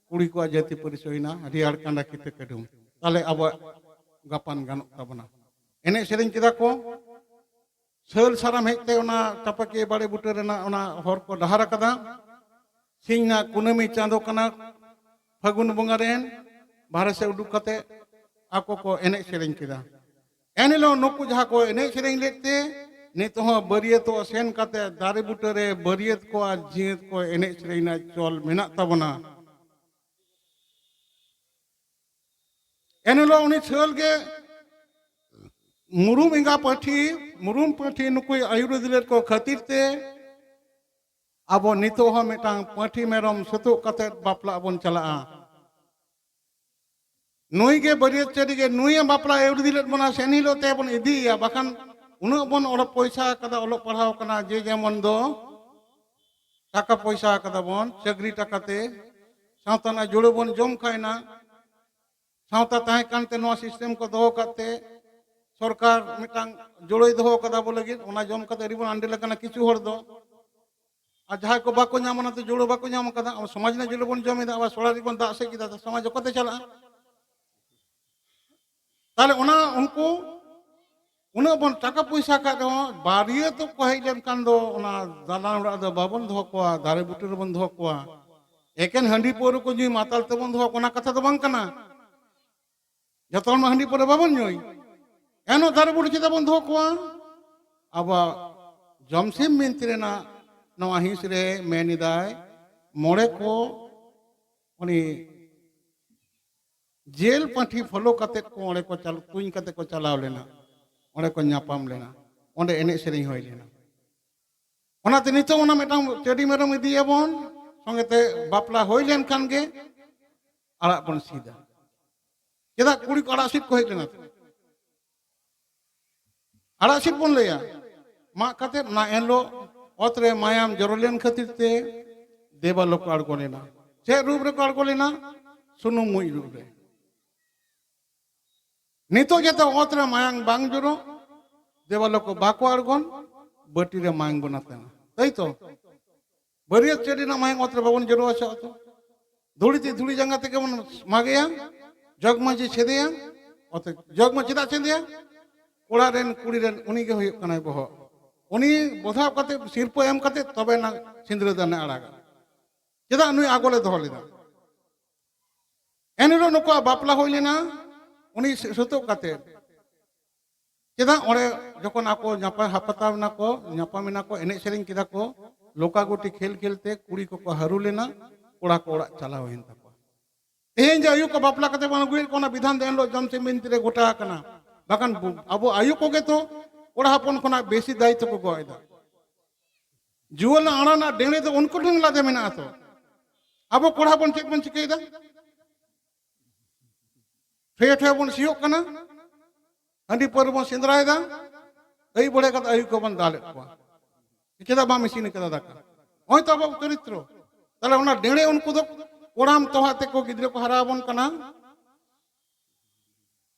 ᱠᱩᱲᱤ ᱠᱚᱣᱟᱜ ᱡᱟᱹᱛᱤ ᱯᱟᱹᱨᱤᱥ ᱦᱩᱭᱱᱟ ᱨᱮᱭᱟᱲ ᱠᱟᱸᱰᱟ ᱠᱤᱛᱟᱹ ᱠᱟᱹᱰᱷᱩᱢ᱾ ᱛᱟᱦᱞᱮ ᱟᱵᱚᱣᱟᱜ ᱜᱟᱯᱟᱱ ᱜᱟᱱᱚᱜ ᱛᱟᱵᱚᱱᱟ᱾ ᱮᱱᱮᱡ ᱥᱮᱨᱮᱧ ᱠᱮᱫᱟ ᱠᱚ, ᱥᱟᱹᱞ ᱥᱟᱨᱟᱢ ᱦᱮᱡ ᱛᱮ ᱚᱱᱟ ᱪᱟᱯᱟᱠᱤᱭᱟᱹ ᱵᱟᱲᱮ ᱵᱩᱴᱟᱹ ᱨᱮᱱᱟᱜ ᱚᱱᱟ ᱦᱚᱨ ᱠᱚ ᱰᱟᱦᱟᱨ ᱟᱠᱟᱫᱟ᱾ ᱥᱤᱧ ᱨᱮᱱᱟᱜ ᱠᱩᱱᱟᱹᱢᱤ ᱪᱟᱸᱫᱚ ᱠᱟᱱᱟ, ᱯᱷᱟᱹᱜᱩᱱ ᱵᱚᱸᱜᱟ ᱨᱮᱱ ᱵᱟᱦᱨᱮ ᱥᱮᱫ ᱩᱰᱩᱠ ᱠᱟᱛᱮ ᱟᱠᱚ ᱠᱚ ᱮᱱᱮᱡ ᱥᱮᱨᱮᱧ ᱠᱮᱫᱟ᱾ ᱮᱱᱦᱤᱞᱳᱜ ᱱᱩᱠᱩ ᱡᱟᱦᱟᱸ ᱠᱚ ᱮᱱᱮᱡ ᱥᱮᱨᱮᱧ ᱞᱮᱫ ᱛᱮ ᱱᱤᱛ ᱦᱚᱸ ᱵᱟᱹᱨᱭᱟᱹᱛᱚᱜ ᱥᱮᱱ ᱠᱟᱛᱮ ᱫᱟᱨᱮ ᱵᱩᱴᱟᱹ ᱨᱮ ᱵᱟᱹᱨᱭᱟᱹᱛ ᱠᱚ ᱟᱨ ᱡᱤᱭᱟᱹᱛ ᱠᱚ ᱮᱱᱮᱡ ᱥᱮᱨᱮᱧ ᱨᱮᱱᱟᱜ ᱪᱚᱞ ᱢᱮᱱᱟᱜ ᱛᱟᱵᱚᱱᱟ᱾ ᱮᱱᱦᱤᱞᱳᱜ ᱩᱱᱤ ᱥᱟᱹᱞ ᱜᱮ ᱢᱩᱨᱩᱢ ᱮᱸᱜᱟ ᱯᱟᱹᱴᱷᱤ, ᱢᱩᱨᱩᱢ ᱯᱟᱹᱴᱷᱤ ᱱᱩᱠᱩᱭ ᱟᱹᱭᱩᱨ ᱤᱫᱤ ᱞᱮᱫ ᱠᱚ ᱠᱷᱟᱹᱛᱤᱨ ᱛᱮ ᱟᱵᱚ ᱱᱤᱛᱚᱜ ᱦᱚᱸ ᱢᱤᱫᱴᱟᱝ ᱯᱟᱹᱴᱷᱤ ᱢᱮᱨᱚᱢ ᱥᱩᱛᱩᱜ ᱠᱟᱛᱮ ᱵᱟᱯᱞᱟ ᱵᱚᱱ ᱪᱟᱞᱟᱜᱼᱟ᱾ ᱱᱩᱭ ᱜᱮ ᱵᱟᱹᱨᱭᱟᱹᱛ ᱪᱟᱹᱰᱤ ᱜᱮ ᱱᱩᱭᱮ ᱵᱟᱯᱞᱟ ᱟᱹᱭᱩᱨ ᱤᱫᱤ ᱞᱮᱫ ᱵᱚᱱᱟ, ᱥᱮᱱ ᱦᱤᱞᱳᱜ ᱛᱮ ᱵᱚᱱ ᱤᱫᱤᱭᱮᱭᱟ, ᱵᱟᱠᱷᱟᱱ ᱩᱱᱟᱹᱜ ᱵᱚᱱ ᱚᱞᱚᱜ ᱯᱚᱭᱥᱟ ᱟᱠᱟᱫᱟ, ᱚᱞᱚᱜ ᱯᱟᱲᱦᱟᱣ ᱠᱟᱱᱟ, ᱡᱮ ᱡᱮᱢᱚᱱ ᱫᱚ ᱴᱟᱠᱟ ᱯᱚᱭᱥᱟ ᱟᱠᱟᱫᱟ ᱵᱚᱱ ᱪᱟᱹᱠᱨᱤ ᱴᱟᱠᱟᱛᱮ, ᱥᱟᱶᱛᱟ ᱨᱮᱱᱟᱜ ᱡᱩᱲᱟᱹ ᱵᱚᱱ ᱡᱚᱢ ᱠᱷᱟᱭᱱᱟ, ᱥᱟᱶᱛᱟ ᱛᱟᱦᱮᱸ ᱠᱟᱱᱛᱮ ᱱᱚᱣᱟ ᱥᱤᱥᱴᱮᱢ ᱠᱚ ᱫᱚᱦᱚ ᱠᱟᱛᱮ ᱥᱚᱨᱠᱟᱨ ᱢᱤᱫᱴᱟᱝ ᱡᱩᱲᱟᱹᱭ ᱫᱚᱦᱚ ᱠᱟᱫᱟ ᱟᱵᱚ ᱞᱟᱹᱜᱤᱫ, ᱚᱱᱟ ᱡᱚᱢ ᱠᱟᱛᱮ ᱟᱹᱰᱤ ᱵᱚᱱ ᱟᱸᱰᱮ ᱞᱮᱠᱟᱱᱟ ᱠᱤᱪᱷᱩ ᱦᱚᱲ ᱫᱚ᱾ ᱟᱨ ᱡᱟᱦᱟᱸᱭ ᱠᱚ ᱵᱟᱠᱚ ᱧᱟᱢᱟ, ᱚᱱᱟᱛᱮ ᱡᱩᱲᱟᱹ ᱵᱟᱠᱚ ᱧᱟᱢ ᱠᱟᱫᱟ, ᱟᱵᱚ ᱥᱚᱢᱟᱡᱽ ᱨᱮᱱᱟᱜ ᱡᱩᱲᱟᱹ ᱵᱚᱱ ᱡᱚᱢ ᱮᱫᱟ, ᱟᱵᱟᱨ ᱥᱚᱲᱟ ᱨᱮᱵᱚᱱ ᱫᱟᱜ ᱥᱮᱫ ᱠᱮᱫᱟ, ᱛᱚ ᱥᱚᱢᱟᱡᱽ ᱚᱠᱟᱛᱮ ᱪᱟᱞᱟᱜᱼᱟ? ᱛᱟᱦᱞᱮ ᱚᱱᱟ ᱩᱱᱠᱩ ᱩᱱᱟᱹᱜ ᱵᱚᱱ ᱴᱟᱠᱟ ᱯᱚᱭᱥᱟ ᱠᱷᱟᱡ ᱨᱮᱦᱚᱸ, ᱵᱟᱹᱨᱭᱟᱹᱛ ᱠᱚ ᱦᱮᱡ ᱞᱮᱱᱠᱷᱟᱱ ᱫᱚ ᱚᱱᱟ ᱫᱟᱞᱟᱱ ᱚᱲᱟᱜ ᱨᱮᱫᱚ ᱵᱟᱵᱚᱱ ᱫᱚᱦᱚ ᱠᱚᱣᱟ, ᱫᱟᱨᱮ ᱵᱩᱴᱟᱹ ᱨᱮᱵᱚᱱ ᱫᱚᱦᱚ ᱠᱚᱣᱟ᱾ ᱮᱠᱮᱱ ᱦᱟᱺᱰᱤ ᱯᱟᱹᱣᱨᱟᱹ ᱠᱚ ᱧᱩᱭ ᱢᱟᱛᱟᱞ ᱛᱮᱵᱚᱱ ᱫᱚᱦᱚ ᱠᱚᱣᱟ, ᱚᱱᱟ ᱠᱟᱛᱷᱟ ᱫᱚ ᱵᱟᱝ ᱠᱟᱱᱟ᱾ ᱡᱚᱛᱚ ᱦᱚᱲ ᱢᱟ ᱦᱟᱺᱰᱤ ᱯᱟᱹᱣᱨᱟᱹ ᱵᱟᱵᱚᱱ ᱧᱩᱭ, ᱮᱱᱦᱚᱸ ᱫᱟᱨᱮ ᱵᱩᱴᱟᱹ ᱪᱮᱫᱟᱜ ᱵᱚᱱ ᱫᱚᱦᱚ ᱠᱚᱣᱟ? ᱟᱵᱚᱣᱟᱜ ᱡᱚᱢᱥᱤᱢ ᱵᱤᱱᱛᱤ ᱨᱮᱱᱟᱜ ᱱᱚᱣᱟ ᱦᱤᱸᱥ ᱨᱮ ᱢᱮᱱ ᱮᱫᱟᱭ, ᱢᱚᱬᱮ ᱠᱚ ᱩᱱᱤ ᱡᱮᱞ ᱯᱟᱹᱴᱷᱤ ᱯᱷᱚᱞᱳ ᱠᱟᱛᱮᱫ ᱠᱚ ᱚᱸᱰᱮ ᱠᱚ ᱪᱟᱞ-, ᱛᱩᱧ ᱠᱟᱛᱮᱫ ᱠᱚ ᱪᱟᱞᱟᱣ ᱞᱮᱱᱟ, ᱚᱸᱰᱮ ᱠᱚ ᱧᱟᱯᱟᱢ ᱞᱮᱱᱟ, ᱚᱸᱰᱮ ᱮᱱᱮᱡ ᱥᱮᱨᱮᱧ ᱦᱩᱭ ᱞᱮᱱᱟ᱾ ᱚᱱᱟᱛᱮ ᱱᱤᱛᱚᱜ ᱚᱱᱟ ᱢᱤᱫᱴᱟᱝ ᱪᱟᱹᱰᱤ ᱢᱮᱨᱚᱢ ᱤᱫᱤᱭᱟᱵᱚᱱ, ᱥᱚᱸᱜᱮᱛᱮ ᱵᱟᱯᱞᱟ ᱦᱩᱭ ᱞᱮᱱᱠᱷᱟᱱ ᱜᱮ ᱟᱲᱟᱜ ᱵᱚᱱ ᱥᱤᱫᱟ᱾ ᱪᱮᱫᱟᱜ ᱠᱩᱲᱤ ᱠᱚ ᱟᱲᱟᱜ ᱥᱤᱫ ᱠᱚ ᱦᱮᱡ ᱞᱮᱱᱟ? ᱟᱲᱟᱜ ᱥᱤᱫ ᱵᱚᱱ ᱞᱟᱹᱭᱟ᱾ ᱢᱟᱜ ᱠᱟᱛᱮ ᱚᱱᱟ ᱮᱱᱦᱤᱞᱳᱜ ᱚᱛ ᱨᱮ ᱢᱟᱭᱟᱢ ᱡᱚᱨᱚ ᱞᱮᱱ ᱠᱷᱟᱹᱛᱤᱨ ᱛᱮ ᱫᱮᱵᱟᱞᱳᱠ ᱠᱚ ᱟᱬᱜᱚ ᱞᱮᱱᱟ᱾ ᱪᱮᱫ ᱨᱩᱯ ᱨᱮᱠᱚ ᱟᱬᱜᱚ ᱞᱮᱱᱟ? ᱥᱩᱱᱩᱢ ᱢᱩᱸᱡ ᱨᱩᱯ ᱨᱮ᱾ ᱱᱤᱛᱚᱜ ᱡᱟᱛᱮ ᱚᱛ ᱨᱮ ᱢᱟᱭᱟᱝ ᱵᱟᱝ ᱡᱚᱨᱚ, ᱫᱮᱵᱟᱞᱳᱠ ᱠᱚ ᱵᱟᱠᱚ ᱟᱬᱜᱚᱱ, ᱵᱟᱹᱴᱤ ᱨᱮ ᱢᱟᱭᱟᱝ ᱵᱚᱱ ᱟᱛᱟᱝᱟ, ᱛᱟᱭ ᱛᱚ? ᱵᱟᱹᱨᱭᱟᱹᱛ ᱪᱟᱹᱰᱤ ᱨᱮᱱᱟᱜ ᱢᱟᱭᱟᱝ ᱚᱛ ᱨᱮ ᱵᱟᱵᱚᱱ ᱡᱚᱨᱚ ᱦᱚᱪᱚᱣᱟᱜᱼᱟ ᱛᱚ᱾ ᱫᱷᱩᱲᱤ ᱛᱤ ᱫᱷᱩᱲᱤ ᱡᱟᱸᱜᱟ ᱛᱮᱜᱮ ᱵᱚᱱ ᱢᱟᱜᱮᱭᱟ, ᱡᱚᱜᱽ ᱢᱟᱹᱡᱷᱤ ᱪᱷᱮᱫᱮᱭᱟ, ᱚᱛᱮ ᱡᱚᱜᱽ ᱢᱟᱹᱡᱷᱤ ᱪᱮᱫᱟᱜ ᱪᱷᱮᱫᱮᱭᱟ? ᱠᱚᱲᱟ ᱨᱮᱱ ᱠᱩᱲᱤ ᱨᱮᱱ ᱩᱱᱤ ᱜᱮ ᱦᱩᱭᱩᱜ ᱠᱟᱱᱟᱭ ᱵᱚᱦᱚᱜ᱾ ᱩᱱᱤ ᱵᱚᱫᱷᱟᱣ ᱠᱟᱛᱮ, ᱥᱤᱨᱯᱟᱹ ᱮᱢ ᱠᱟᱛᱮ ᱛᱚᱵᱮ ᱱᱟ ᱥᱤᱸᱫᱽᱨᱟᱹ ᱫᱟᱱᱮ ᱟᱲᱟᱜᱟ᱾ ᱪᱮᱫᱟᱜ ᱱᱩᱭ ᱟᱜᱚᱞᱮ ᱫᱚᱦᱚ ᱞᱮᱫᱟ? ᱮᱱᱦᱤᱞᱳᱜ ᱱᱩᱠᱩᱣᱟᱜ ᱵᱟᱯᱞᱟ ᱦᱩᱭ ᱞᱮᱱᱟ, ᱩᱱᱤ ᱥᱩᱛᱩᱜ ᱠᱟᱛᱮ᱾ ᱪᱮᱫᱟᱜ ᱚᱸᱰᱮ ᱡᱚᱠᱷᱚᱱ ᱟᱠᱚ ᱧᱟᱯᱟᱢ ᱦᱟᱯᱟᱛᱟᱣ ᱮᱱᱟ ᱠᱚ, ᱧᱟᱯᱟᱢ ᱮᱱᱟ ᱠᱚ, ᱮᱱᱮᱡ ᱥᱮᱨᱮᱧ ᱠᱮᱫᱟ ᱠᱚ, ᱞᱚᱠᱟᱜᱩᱴᱤ ᱠᱷᱮᱞ ᱠᱷᱮᱞ ᱛᱮ ᱠᱩᱲᱤ ᱠᱚᱠᱚ ᱦᱟᱹᱨᱩ ᱞᱮᱱᱟ, ᱠᱚᱲᱟ ᱠᱚ ᱚᱲᱟᱜ ᱪᱟᱞᱟᱣ ᱮᱱ ᱛᱟᱠᱚᱣᱟ᱾ ᱛᱮᱦᱮᱧ ᱡᱮ ᱟᱭᱳ ᱠᱚ ᱵᱟᱯᱞᱟ ᱠᱟᱛᱮ ᱵᱚᱱ ᱟᱹᱜᱩᱭᱮᱫ ᱠᱚᱣᱟ, ᱚᱱᱟ ᱵᱤᱫᱷᱟᱱ ᱫᱚ ᱮᱱᱦᱤᱞᱳᱜ ᱡᱚᱢ ᱥᱤᱢ ᱵᱤᱱᱛᱤ ᱨᱮ ᱜᱚᱴᱟ ᱟᱠᱟᱱᱟ᱾ ᱵᱟᱠᱷᱟᱱ ᱵᱩ-, ᱟᱵᱚ ᱟᱭᱳ ᱠᱚᱜᱮ ᱛᱚ ᱠᱚᱲᱟ ᱦᱚᱯᱚᱱ ᱠᱷᱚᱱᱟᱜ ᱵᱮᱥᱤ ᱫᱟᱭᱤᱛᱛᱚ ᱠᱚ ᱜᱚᱜ ᱮᱫᱟ᱾ ᱡᱩᱣᱟᱹᱱ ᱟᱲᱟᱜ ᱨᱮᱱᱟᱜ ᱰᱮᱲᱮ ᱫᱚ ᱩᱱᱠᱩ ᱴᱷᱮᱱ ᱞᱟᱫᱮ ᱢᱮᱱᱟᱜᱼᱟ ᱛᱚ᱾ ᱟᱵᱚ ᱠᱚᱲᱟ ᱦᱚᱯᱚᱱ ᱪᱮᱫ ᱵᱚᱱ ᱪᱤᱠᱟᱹᱭᱮᱫᱟ? ᱴᱷᱚᱭᱮ ᱴᱷᱚᱭᱮ ᱵᱚᱱ ᱥᱤᱭᱳᱜ ᱠᱟᱱᱟ, ᱦᱟᱺᱰᱤ ᱯᱟᱹᱣᱨᱟᱹ ᱵᱚᱱ ᱥᱮᱸᱫᱽᱨᱟᱭᱮᱫᱟ, ᱟᱹᱭᱩᱵ ᱵᱮᱲᱟ ᱠᱟᱛᱮ ᱟᱭᱩ ᱠᱚᱵᱚᱱ ᱫᱟᱞᱮᱫ ᱠᱚᱣᱟ᱾ ᱪᱮᱫᱟᱜ ᱵᱟᱢ ᱤᱥᱤᱱ ᱠᱟᱫᱟ ᱫᱟᱠᱟ? ᱱᱚᱜᱼᱚᱭ ᱛᱚ ᱟᱵᱚᱣᱟᱜ ᱪᱚᱨᱤᱛᱨᱚ᱾ ᱛᱟᱦᱞᱮ ᱚᱱᱟ ᱰᱮᱲᱮ ᱩᱱᱠᱩ ᱫᱚ ᱠᱚᱲᱟᱢ ᱛᱚᱣᱟᱜ ᱛᱮᱠᱚ ᱜᱤᱫᱽᱨᱟᱹ ᱠᱚ ᱦᱟᱨᱟ ᱟᱵᱚᱱ ᱠᱟᱱᱟ,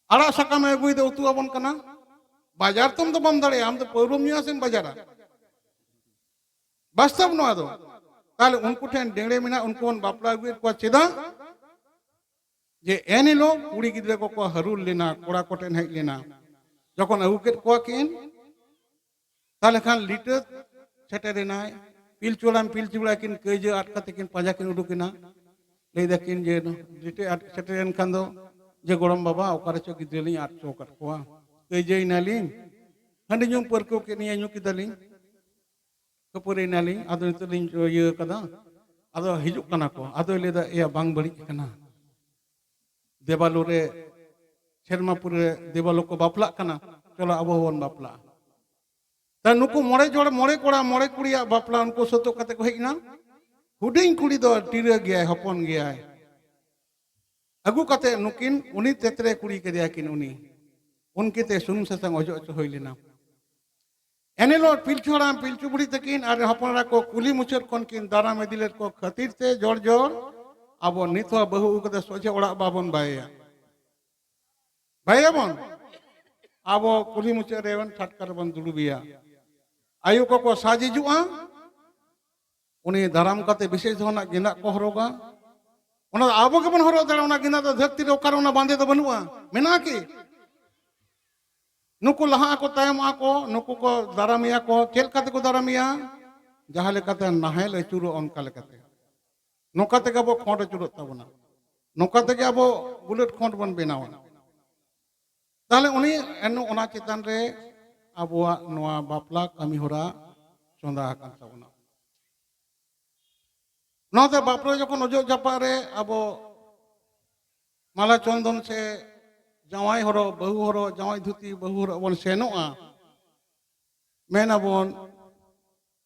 ᱟᱲᱟᱜ ᱥᱟᱠᱟᱢᱮ ᱟᱹᱜᱩᱭᱮᱫᱟ, ᱩᱛᱩ ᱟᱵᱚᱱ ᱠᱟᱱᱟ᱾ ᱵᱟᱡᱟᱨ ᱛᱚᱢ ᱫᱚ ᱵᱟᱢ ᱫᱟᱲᱮᱭᱟᱜᱼᱟ, ᱟᱢ ᱫᱚ ᱯᱟᱹᱣᱨᱟᱹᱢ ᱧᱩᱭᱟ ᱥᱮᱢ ᱵᱟᱡᱟᱨᱟ? ᱵᱟᱥᱛᱚᱵ ᱱᱚᱣᱟ ᱫᱚ᱾ ᱛᱟᱦᱞᱮ ᱩᱱᱠᱩ ᱴᱷᱮᱱ ᱰᱮᱲᱮ ᱢᱮᱱᱟᱜ, ᱩᱱᱠᱩ ᱵᱚᱱ ᱵᱟᱯᱞᱟ ᱟᱹᱜᱩᱭᱮᱫ ᱠᱚᱣᱟ ᱪᱮᱫᱟᱜ? ᱡᱮ ᱮᱱ ᱦᱤᱞᱳᱜ ᱠᱩᱲᱤ ᱜᱤᱫᱽᱨᱟᱹ ᱠᱚᱠᱚ ᱦᱟᱹᱨᱩᱲ ᱞᱮᱱᱟ, ᱠᱚᱲᱟ ᱠᱚᱴᱷᱮᱱ ᱦᱮᱡ ᱞᱮᱱᱟ, ᱡᱚᱠᱷᱚᱱ ᱟᱹᱜᱩ ᱠᱮᱫ ᱠᱚᱣᱟ ᱠᱤᱱ, ᱛᱟᱦᱞᱮ ᱠᱷᱟᱱ ᱞᱤᱴᱟᱹ ᱥᱮᱴᱮᱨᱮᱱᱟᱭ, ᱯᱤᱞᱪᱩ ᱦᱟᱲᱟᱢ ᱯᱤᱞᱪᱩ ᱵᱩᱲᱦᱤ ᱠᱤᱱ ᱠᱟᱹᱭᱡᱟᱹ ᱟᱫ ᱠᱟᱛᱮ ᱠᱤᱱ ᱯᱟᱸᱡᱟ ᱠᱤᱱ ᱩᱰᱩᱠᱮᱱᱟ᱾ ᱞᱟᱹᱭ ᱫᱟᱠᱤᱱ ᱡᱮ, ᱞᱤᱴᱟᱹ ᱟᱫ ᱥᱮᱴᱮᱨᱮᱱ ᱠᱷᱟᱱ ᱫᱚ, ᱡᱮ, "ᱜᱚᱲᱚᱢ ᱵᱟᱵᱟ, ᱚᱠᱟ ᱨᱮᱪᱚ ᱜᱤᱫᱽᱨᱟᱹ ᱞᱤᱧ ᱟᱫ ᱦᱚᱪᱚ ᱟᱠᱟᱫ ᱠᱚᱣᱟ, ᱠᱟᱹᱭᱡᱟᱹᱭᱮᱱᱟᱞᱤᱧ, ᱦᱟᱺᱰᱤ ᱧᱩ ᱯᱟᱹᱨᱠᱟᱹᱣ ᱠᱮᱫ ᱞᱤᱧᱟ, ᱧᱩ ᱠᱮᱫᱟᱞᱤᱧ, ᱠᱷᱟᱹᱯᱟᱹᱨᱤᱭᱮᱱᱟᱞᱤᱧ, ᱟᱫᱚ ᱱᱤᱛᱚᱜ ᱞᱤᱧ ᱤᱭᱟᱹ ᱠᱟᱫᱟ, ᱟᱫᱚ ᱦᱤᱡᱩᱜ ᱠᱟᱱᱟ ᱠᱚ", ᱟᱫᱚᱭ ᱞᱟᱹᱭᱫᱟ, "ᱮᱭᱟ, ᱵᱟᱝ ᱵᱟᱹᱲᱤᱡ ᱠᱟᱱᱟ, ᱫᱮᱵᱟᱞᱳ ᱨᱮ, ᱥᱮᱨᱢᱟᱯᱩᱨ ᱨᱮ ᱫᱮᱵᱟᱞᱳ ᱠᱚ ᱵᱟᱯᱞᱟᱜ ᱠᱟᱱᱟ, ᱪᱚᱞᱚ ᱟᱵᱚ ᱦᱚᱸᱵᱚᱱ ᱵᱟᱯᱞᱟᱜᱼᱟ᱾" ᱛᱟ ᱱᱩᱠᱩ ᱢᱚᱬᱮ ᱡᱚᱲ, ᱢᱚᱬᱮ ᱠᱚᱲᱟ, ᱢᱚᱬᱮ ᱠᱩᱲᱤᱭᱟᱜ ᱵᱟᱯᱞᱟ ᱩᱱᱠᱩ ᱥᱟᱹᱛᱚᱜ ᱠᱟᱛᱮ ᱠᱚ ᱦᱮᱡ ᱮᱱᱟ᱾ ᱦᱩᱰᱤᱧ ᱠᱩᱲᱤ ᱫᱚ ᱴᱤᱨᱟᱹ ᱜᱮᱭᱟᱭ, ᱦᱚᱯᱚᱱ ᱜᱮᱭᱟᱭ᱾ ᱟᱹᱜᱩ ᱠᱟᱛᱮ ᱱᱩᱠᱤᱱ, ᱩᱱᱤ ᱛᱮᱛᱨᱮ ᱠᱩᱲᱤ ᱠᱮᱫᱮᱭᱟ ᱠᱤᱱ ᱩᱱᱤ᱾ ᱩᱱᱠᱤᱱ ᱛᱮ ᱥᱩᱱᱩᱢ ᱥᱟᱥᱟᱝ ᱚᱡᱚᱜ ᱦᱚᱪᱚ ᱦᱩᱭ ᱞᱮᱱᱟ᱾ ᱮᱱᱦᱤᱞᱳᱜ ᱯᱤᱞᱪᱩ ᱦᱟᱲᱟᱢ ᱯᱤᱞᱪᱩ ᱵᱩᱲᱦᱤ ᱛᱟᱹᱠᱤᱱ ᱟᱨ ᱦᱚᱯᱚᱱ ᱮᱨᱟ ᱠᱚ ᱠᱩᱞᱦᱤ ᱢᱩᱪᱟᱹᱫ ᱠᱷᱚᱱ ᱠᱤᱱ ᱫᱟᱨᱟᱢ ᱤᱫᱤ ᱞᱮᱫ ᱠᱚ ᱠᱷᱟᱹᱛᱤᱨ ᱛᱮ ᱡᱚᱲ ᱡᱚᱲ ᱟᱵᱚ ᱱᱤᱛ ᱦᱚᱸ ᱵᱟᱹᱦᱩ ᱟᱹᱜᱩ ᱠᱟᱛᱮ ᱥᱚᱡᱷᱮ ᱚᱲᱟᱜ ᱵᱟᱵᱚᱱ ᱵᱟᱭᱮᱭᱟ᱾ ᱵᱟᱭᱟᱵᱚᱱ᱾ ᱟᱵᱚ ᱠᱩᱞᱦᱤ ᱢᱩᱪᱟᱹᱫ ᱨᱮ ᱪᱷᱟᱴᱠᱟ ᱨᱮᱵᱚᱱ ᱫᱩᱲᱩᱵᱮᱭᱟ᱾ ᱟᱭᱳ ᱠᱚᱠᱚ ᱥᱟᱡᱽ ᱦᱤᱡᱩᱜᱼᱟ, ᱩᱱᱤ ᱫᱟᱨᱟᱢ ᱠᱟᱛᱮ ᱵᱤᱥᱮᱥ ᱫᱷᱚᱨᱚᱱᱟᱜ ᱜᱮᱸᱫᱟᱜ ᱠᱚ ᱦᱚᱨᱚᱜᱟ᱾ ᱚᱱᱟ ᱫᱚ ᱟᱵᱚ ᱜᱮᱵᱚᱱ ᱦᱚᱨᱚᱜ ᱫᱟᱲᱮᱭᱟᱜᱼᱟ᱾ ᱚᱱᱟ ᱜᱮᱸᱫᱟᱜ ᱫᱚ ᱫᱷᱟᱹᱨᱛᱤ ᱨᱮ ᱚᱠᱟᱨᱮ ᱚᱱᱟ ᱵᱟᱸᱫᱮ ᱫᱚ ᱵᱟᱹᱱᱩᱜᱼᱟ, ᱢᱮᱱᱟᱜᱼᱟ ᱠᱤ? ᱱᱩᱠᱩ ᱞᱟᱦᱟᱜ ᱟᱠᱚ, ᱛᱟᱭᱚᱢᱚᱜᱼᱟ ᱠᱚ, ᱱᱩᱠᱩ ᱠᱚ ᱫᱟᱨᱟᱢᱮᱭᱟ ᱠᱚ᱾ ᱪᱮᱫ ᱞᱮᱠᱟ ᱛᱮᱠᱚ ᱫᱟᱨᱟᱢᱮᱭᱟ? ᱡᱟᱦᱟᱸ ᱞᱮᱠᱟᱛᱮ ᱱᱟᱦᱮᱞ ᱟᱹᱪᱩᱨᱚᱜ, ᱚᱱᱠᱟ ᱞᱮᱠᱟᱛᱮ᱾ ᱱᱚᱝᱠᱟ ᱛᱮᱜᱮ ᱟᱵᱚ ᱠᱷᱚᱸᱰ ᱟᱹᱪᱩᱨᱚᱜ ᱛᱟᱵᱚᱱᱟ, ᱱᱚᱝᱠᱟ ᱛᱮᱜᱮ ᱟᱵᱚ ᱵᱩᱞᱮᱴ ᱠᱷᱚᱸᱰ ᱵᱚᱱ ᱵᱮᱱᱟᱣᱟ᱾ ᱛᱟᱦᱞᱮ ᱩᱱᱤ ᱮᱱ ᱚᱱᱟ ᱪᱮᱛᱟᱱ ᱨᱮ ᱟᱵᱚᱣᱟᱜ ᱱᱚᱣᱟ ᱵᱟᱯᱞᱟ ᱠᱟᱹᱢᱤ ᱦᱚᱨᱟ ᱪᱚᱸᱫᱟ ᱟᱠᱟᱱ ᱛᱟᱵᱚᱱᱟ᱾ ᱱᱚᱣᱟᱛᱮ ᱵᱟᱯᱞᱟ ᱡᱚᱠᱷᱚᱱ ᱚᱡᱚᱜ ᱡᱟᱯᱟᱜ ᱨᱮ ᱟᱵᱚ ᱢᱟᱞᱟ ᱪᱚᱱᱫᱚᱱ ᱥᱮ ᱡᱟᱶᱟᱭ ᱦᱚᱨᱚᱜ, ᱵᱟᱹᱦᱩ ᱦᱚᱨᱚᱜ, ᱡᱟᱶᱟᱭ ᱫᱷᱩᱛᱤ, ᱵᱟᱹᱦᱩ ᱦᱚᱨᱚᱜ ᱵᱚᱱ ᱥᱮᱱᱚᱜᱼᱟ, ᱢᱮᱱ ᱟᱵᱚᱱ,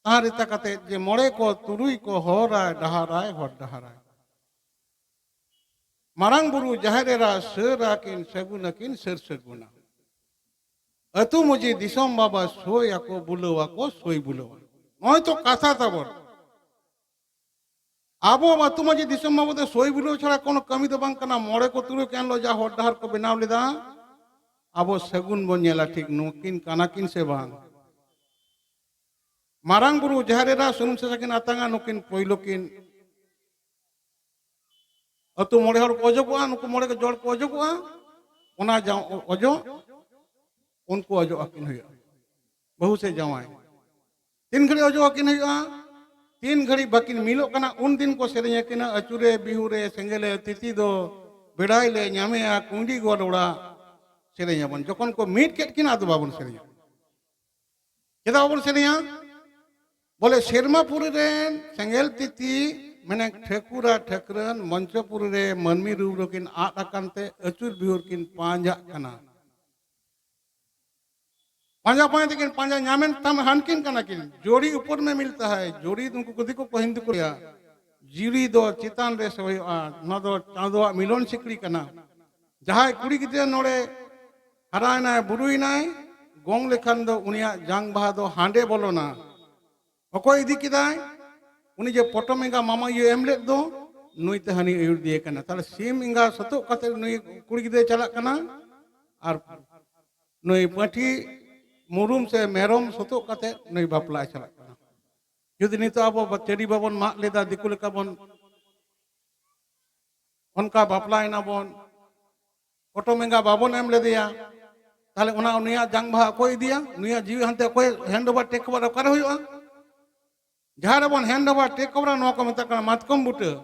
ᱛᱟᱦᱟᱸ ᱨᱤᱛᱟ ᱠᱟᱛᱮ ᱡᱮ ᱢᱚᱬᱮ ᱠᱚ ᱛᱩᱨᱩᱭ ᱠᱚ ᱦᱚᱨᱟᱭ ᱰᱟᱦᱟᱨᱟᱭ ᱦᱚᱨ ᱰᱟᱦᱟᱨᱟᱭ᱾ ᱢᱟᱨᱟᱝ ᱵᱩᱨᱩ ᱡᱟᱦᱮᱨ ᱮᱨᱟ ᱥᱟᱹᱨ ᱟᱹᱠᱤᱱ ᱥᱟᱹᱜᱩᱱ ᱟᱹᱠᱤᱱ ᱥᱟᱹᱨ ᱥᱟᱹᱜᱩᱱᱟ᱾ ᱟᱹᱛᱩ ᱢᱟᱹᱡᱷᱤ ᱫᱤᱥᱚᱢ ᱵᱟᱵᱟ ᱥᱳᱭ ᱟᱠᱚ ᱵᱩᱞᱟᱹᱣ ᱟᱠᱚ ᱥᱳᱭ ᱵᱩᱞᱟᱹᱣ᱾ ᱱᱚᱜᱼᱚᱭ ᱛᱚ ᱠᱟᱛᱷᱟ ᱛᱟᱵᱚᱱ᱾ ᱟᱵᱚ ᱟᱹᱛᱩ ᱢᱟᱹᱡᱷᱤ ᱫᱤᱥᱚᱢ ᱵᱟᱵᱟ ᱫᱚ ᱥᱳᱭ ᱵᱩᱞᱟᱹᱣ ᱪᱷᱟᱲᱟ ᱠᱳᱱᱳ ᱠᱟᱹᱢᱤ ᱫᱚ ᱵᱟᱝ ᱠᱟᱱᱟ᱾ ᱢᱚᱬᱮ ᱠᱚ ᱛᱩᱨᱩᱭ ᱠᱚ ᱮᱱ ᱦᱤᱞᱳᱜ ᱡᱟ ᱦᱚᱨ ᱰᱟᱦᱟᱨ ᱠᱚ ᱵᱮᱱᱟᱣ ᱞᱮᱫᱟ, ᱟᱵᱚ ᱥᱟᱹᱜᱩᱱ ᱵᱚᱱ ᱧᱮᱞᱟ ᱴᱷᱤᱠ ᱱᱩᱠᱤᱱ ᱠᱟᱱᱟ ᱠᱤᱱ ᱥᱮ ᱵᱟᱝ᱾ ᱢᱟᱨᱟᱝ ᱵᱩᱨᱩ ᱡᱟᱦᱮᱨ ᱮᱨᱟ ᱥᱩᱱᱩᱢ ᱥᱟᱥᱟᱝ ᱠᱤᱱ ᱟᱛᱟᱝᱟ, ᱱᱩᱠᱤᱱ ᱯᱳᱭᱞᱳ ᱠᱤᱱ ᱟᱹᱛᱩ ᱢᱚᱬᱮ ᱦᱚᱲ ᱠᱚ ᱚᱡᱚᱜᱚᱜᱼᱟ, ᱱᱩᱠᱩ ᱢᱚᱬᱮ ᱠᱚ ᱡᱚᱲ ᱠᱚ ᱚᱡᱚᱜᱚᱜᱼᱟ᱾ ᱚᱱᱟ ᱡᱟ-, ᱚᱡᱚᱜ, ᱩᱱᱠᱩ ᱚᱡᱚᱜ ᱟᱹᱠᱤᱱ ᱦᱩᱭᱩᱜᱼᱟ, ᱵᱟᱹᱦᱩ ᱥᱮ ᱡᱟᱶᱟᱭ᱾ ᱛᱤᱱ ᱜᱷᱟᱹᱲᱤᱡ ᱚᱡᱚᱜ ᱟᱹᱠᱤᱱ ᱦᱩᱭᱩᱜᱼᱟ, ᱛᱤᱱ ᱜᱷᱟᱹᱲᱤᱡ ᱵᱟᱹᱠᱤᱱ ᱢᱤᱞᱚᱜ ᱠᱟᱱᱟ, ᱩᱱ ᱫᱤᱱ ᱠᱚ ᱥᱮᱨᱮᱧ ᱟᱹᱠᱤᱱᱟ, ᱟᱹᱪᱩᱨᱮ ᱵᱤᱦᱩᱨᱮ ᱥᱮᱸᱜᱮᱞᱮ ᱛᱤᱛᱤ ᱫᱚ ᱵᱮᱲᱟᱭ ᱞᱮ ᱧᱟᱢᱮᱭᱟ ᱠᱩᱸᱰᱤ ᱜᱚᱰ ᱚᱲᱟᱜ᱾ ᱥᱮᱨᱮᱧ ᱟᱵᱚᱱ᱾ ᱡᱚᱠᱷᱚᱱ ᱠᱚ ᱢᱤᱫ ᱠᱮᱫ ᱠᱤᱱᱟ, ᱟᱫᱚ ᱵᱟᱵᱚᱱ ᱥᱮᱨᱮᱧᱟ᱾ ᱪᱮᱫᱟᱜ ᱵᱟᱵᱚᱱ ᱥᱮᱨᱮᱧᱟ? ᱵᱚᱞᱮ ᱥᱮᱨᱢᱟᱯᱩᱨᱤ ᱨᱮᱱ ᱥᱮᱸᱜᱮᱞ ᱛᱤᱛᱤ, ᱢᱮᱱᱮ ᱴᱷᱟᱹᱠᱩᱨ ᱟᱨ ᱴᱷᱟᱹᱠᱨᱟᱹᱱ ᱢᱚᱧᱪᱚᱯᱩᱨᱤ ᱨᱮ ᱢᱟᱹᱱᱢᱤ ᱨᱩᱯ ᱨᱮᱠᱤᱱ ᱟᱫ ᱟᱠᱟᱱ ᱛᱮ ᱟᱹᱪᱩᱨ ᱵᱤᱦᱩᱨ ᱠᱤᱱ ᱯᱟᱸᱡᱟᱜ ᱠᱟᱱᱟ᱾ ᱯᱟᱸᱡᱟ ᱯᱟᱸᱡᱟ ᱛᱮᱠᱤᱱ ᱯᱟᱸᱡᱟ ᱧᱟᱢᱮᱱ ᱛᱟᱢ ᱦᱟᱱᱠᱤᱱ ᱠᱟᱱᱟ ᱠᱤᱱ᱾ ᱡᱳᱲᱤ ᱩᱯᱚᱨ ᱢᱮ ᱢᱤᱞᱛᱟ ᱦᱟᱭ, ᱡᱳᱲᱤ ᱩᱱᱠᱩ ᱠᱚ ᱫᱤᱠᱩ ᱠᱚ ᱦᱤᱱᱫᱩ ᱠᱚ ᱞᱟᱹᱭᱟ᱾ ᱡᱤᱣᱤ ᱫᱚ ᱪᱮᱛᱟᱱ ᱨᱮ ᱥᱮ ᱦᱩᱭᱩᱜᱼᱟ, ᱱᱚᱣᱟ ᱫᱚ ᱪᱟᱸᱫᱳᱣᱟᱜ ᱢᱤᱞᱚᱱ ᱥᱤᱠᱲᱤ ᱠᱟᱱᱟ᱾ ᱡᱟᱦᱟᱸᱭ ᱠᱩᱲᱤ ᱜᱤᱫᱽᱨᱟᱹ ᱱᱚᱰᱮ ᱦᱟᱨᱟᱭᱮᱱᱟᱭ, ᱵᱩᱨᱩᱭᱮᱱᱟᱭ, ᱜᱚᱝ ᱞᱮᱠᱷᱟᱱ ᱫᱚ ᱩᱱᱤᱭᱟᱜ ᱡᱟᱝ ᱵᱟᱦᱟ ᱫᱚ ᱦᱟᱸᱰᱮ ᱵᱚᱞᱚᱱᱟ᱾ ᱚᱠᱚᱭ ᱤᱫᱤ ᱠᱮᱫᱟᱭ? ᱩᱱᱤ ᱡᱮ ᱯᱚᱴᱚᱢ ᱮᱸᱜᱟ ᱢᱟᱢᱟ ᱤᱭᱟᱹ ᱮᱢ ᱞᱮᱫ ᱫᱚ, ᱱᱩᱭ ᱛᱮ ᱦᱟᱹᱱᱤ ᱟᱹᱭᱩᱨ ᱫᱤᱭᱮ ᱠᱟᱱᱟ᱾ ᱛᱟᱦᱞᱮ ᱥᱤᱢ ᱮᱸᱜᱟ ᱥᱚᱛᱚᱜ ᱠᱟᱛᱮ ᱱᱩᱭ ᱠᱩᱲᱤ ᱜᱤᱫᱽᱨᱟᱹᱭ ᱪᱟᱞᱟᱜ ᱠᱟᱱᱟ, ᱟᱨ ᱱᱩᱭ ᱯᱟᱹᱴᱷᱤ ᱢᱩᱨᱩᱢ ᱥᱮ ᱢᱮᱨᱚᱢ ᱥᱚᱛᱚᱜ ᱠᱟᱛᱮ ᱱᱩᱭ ᱵᱟᱯᱞᱟᱭ ᱪᱟᱞᱟᱜ ᱠᱟᱱᱟ᱾ ᱡᱩᱫᱤ ᱱᱤᱛᱚᱜ ᱟᱵᱚ ᱪᱟᱹᱰᱤ ᱵᱟᱵᱚᱱ ᱢᱟᱜ ᱞᱮᱫᱟ, ᱫᱤᱠᱩ ᱞᱮᱠᱟ ᱵᱚᱱ ᱚᱱᱠᱟ ᱵᱟᱯᱞᱟᱭᱮᱱᱟ ᱵᱚᱱ, ᱯᱚᱴᱚᱢ ᱮᱸᱜᱟ ᱵᱟᱵᱚᱱ ᱮᱢ ᱞᱮᱫᱮᱭᱟ, ᱛᱟᱦᱞᱮ ᱚᱱᱟ ᱩᱱᱤᱭᱟᱜ ᱡᱟᱝ ᱵᱟᱦᱟ ᱚᱠᱚᱭ ᱤᱫᱤᱭᱟ? ᱩᱱᱤᱭᱟᱜ ᱡᱤᱣᱤ ᱦᱟᱱᱛᱮ ᱚᱠᱚᱭ hand over take over ᱚᱠᱟᱨᱮ ᱦᱩᱭᱩᱜᱼᱟ? ᱡᱟᱦᱟᱸ ᱨᱮᱵᱚᱱ hand over take over, ᱱᱚᱣᱟ ᱠᱚ ᱢᱮᱛᱟᱜ ᱠᱟᱱᱟ ᱢᱟᱛᱠᱚᱢ ᱵᱩᱴᱟᱹ᱾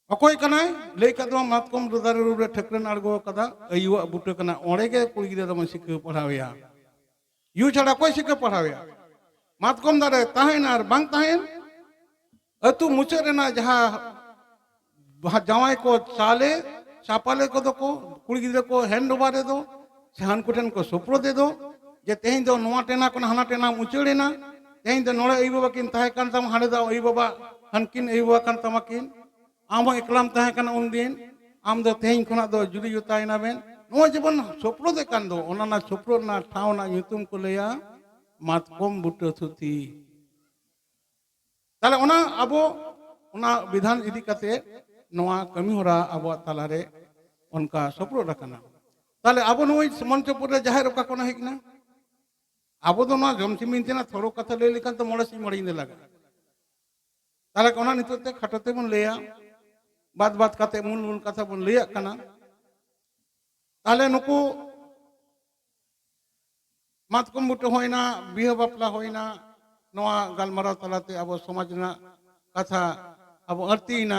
ᱚᱠᱚᱭ ᱠᱟᱱᱟᱭ? ᱞᱟᱹᱭ ᱠᱟᱫ ᱫᱚ ᱢᱟᱛᱠᱚᱢ ᱫᱟᱨᱮ ᱨᱩ ᱨᱮ ᱴᱷᱟᱹᱠᱨᱟᱹᱱ ᱟᱬᱜᱚ ᱠᱟᱫᱟ, ᱟᱭᱩᱣᱟᱜ ᱵᱩᱴᱟᱹ ᱠᱟᱱᱟ, ᱚᱸᱰᱮ ᱜᱮ ᱠᱩᱲᱤ ᱜᱤᱫᱽᱨᱟᱹ ᱫᱚᱵᱚᱱ ᱥᱤᱠᱷᱟᱹᱣ ᱯᱟᱲᱦᱟᱣᱮᱭᱟ᱾ ᱭᱩ ᱪᱷᱟᱲᱟ ᱚᱠᱚᱭ ᱥᱤᱠᱷᱟᱹᱣ ᱯᱟᱲᱦᱟᱣᱮᱭᱟ? ᱢᱟᱛᱠᱚᱢ ᱫᱟᱨᱮ ᱛᱟᱦᱮᱱ ᱟᱨ ᱵᱟᱝ ᱛᱟᱦᱮᱱ, ᱟᱹᱛᱩ ᱢᱩᱪᱟᱹᱫ ᱨᱮᱱᱟᱜ ᱡᱟᱦᱟᱸ ᱵᱟᱦᱟ ᱡᱟᱶᱟᱭ ᱠᱚ ᱪᱟᱞᱮ ᱪᱟᱯᱟᱞᱮ ᱠᱚᱫᱚ ᱠᱚ, ᱠᱩᱲᱤ ᱜᱤᱫᱽᱨᱟᱹ ᱠᱚ hand over ᱮᱫᱚ, ᱥᱮ ᱦᱟᱱᱠᱩ ᱴᱷᱮᱱ ᱠᱚ ᱥᱩᱯᱨᱚᱫ ᱮᱫᱚ, ᱡᱮ ᱛᱮᱦᱮᱧ ᱫᱚ ᱱᱚᱣᱟ ᱴᱮᱱᱟ ᱠᱷᱚᱱ ᱦᱟᱱᱟ ᱴᱮᱱᱟᱢ ᱩᱪᱟᱹᱲ ᱮᱱᱟ, ᱛᱮᱦᱮᱧ ᱫᱚ ᱱᱚᱰᱮ ᱟᱭᱳ ᱵᱟᱵᱟ ᱠᱤᱱ ᱛᱟᱦᱮᱸ ᱠᱟᱱ ᱛᱟᱢᱟ, ᱦᱟᱸᱰᱮ ᱫᱚ ᱟᱭᱳ ᱵᱟᱵᱟ, ᱦᱟᱱᱠᱤᱱ ᱟᱭᱳ ᱵᱟᱵᱟ ᱠᱟᱱ ᱛᱟᱢᱟ ᱠᱤᱱ, ᱟᱢ ᱦᱚᱸ ᱮᱠᱞᱟᱢ ᱛᱟᱦᱮᱸ ᱠᱟᱱᱟ ᱩᱱᱫᱤᱱ, ᱟᱢ ᱫᱚ ᱛᱮᱦᱮᱧ ᱠᱷᱚᱱᱟᱜ ᱫᱚ ᱡᱩᱫᱤ ᱡᱩᱛᱟᱭᱮᱱᱟ ᱵᱮᱱ᱾ ᱱᱚᱜᱼᱚᱭ ᱡᱮᱵᱚᱱ ᱥᱩᱯᱨᱚᱫᱮᱫ ᱠᱟᱱ ᱫᱚ, ᱚᱱᱟ ᱨᱮᱱᱟᱜ ᱥᱩᱯᱨᱚᱫ ᱨᱮᱱᱟᱜ ᱴᱷᱟᱶ ᱨᱮᱱᱟᱜ ᱧᱩᱛᱩᱢ ᱠᱚ ᱞᱟᱹᱭᱟ ᱢᱟᱛᱠᱚᱢ ᱵᱩᱴᱟᱹ ᱛᱷᱩᱛᱤ᱾ ᱛᱟᱦᱞᱮ ᱚᱱᱟ ᱟᱵᱚ ᱚᱱᱟ ᱵᱤᱫᱷᱟᱱ ᱤᱫᱤ ᱠᱟᱛᱮ ᱱᱚᱣᱟ ᱠᱟᱹᱢᱤ ᱦᱚᱨᱟ ᱟᱵᱚᱣᱟᱜ ᱛᱟᱞᱟᱨᱮ ᱚᱱᱠᱟ ᱥᱚᱯᱨᱚᱫ ᱟᱠᱟᱱᱟ᱾ ᱛᱟᱦᱞᱮ ᱟᱵᱚ ᱱᱩᱭ ᱢᱚᱧᱪᱚᱯᱩᱨ ᱨᱮ ᱡᱟᱦᱮᱨ ᱚᱠᱟ ᱠᱷᱚᱱᱟᱜ ᱦᱮᱡ ᱮᱱᱟ? ᱟᱵᱚ ᱫᱚ ᱱᱚᱣᱟ ᱡᱚᱢ ᱪᱤᱢᱤᱱ ᱛᱮᱱᱟᱜ ᱛᱷᱚᱲᱚ ᱠᱟᱛᱷᱟ ᱞᱟᱹᱭ ᱞᱮᱠᱷᱟᱱ ᱛᱚ ᱢᱚᱬᱮ ᱥᱤᱧ ᱢᱚᱬᱮ ᱧᱤᱫᱟᱹ ᱞᱟᱜᱟᱜᱼᱟ᱾ ᱛᱟᱦᱞᱮ ᱚᱱᱟ ᱱᱤᱛᱚᱜ ᱛᱮ ᱠᱷᱟᱴᱚ ᱛᱮᱵᱚᱱ ᱞᱟᱹᱭᱟ, ᱵᱟᱫ ᱵᱟᱫ ᱠᱟᱛᱮ ᱢᱩᱞ ᱢᱩᱞ ᱠᱟᱛᱷᱟ ᱵᱚᱱ ᱞᱟᱹᱭᱟᱜ ᱠᱟᱱᱟ᱾ ᱛᱟᱦᱞᱮ ᱱᱩᱠᱩ ᱢᱟᱛᱠᱚᱢ ᱵᱩᱴᱟᱹ ᱦᱩᱭᱱᱟ, ᱵᱤᱦᱟᱹ ᱵᱟᱯᱞᱟ ᱦᱩᱭᱱᱟ, ᱱᱚᱣᱟ ᱜᱟᱞᱢᱟᱨᱟᱣ ᱛᱟᱞᱟᱛᱮ ᱟᱵᱚ ᱥᱚᱢᱟᱡᱽ ᱨᱮᱱᱟᱜ ᱠᱟᱛᱷᱟ ᱟᱵᱚ ᱟᱹᱲᱛᱤᱭᱮᱱᱟ᱾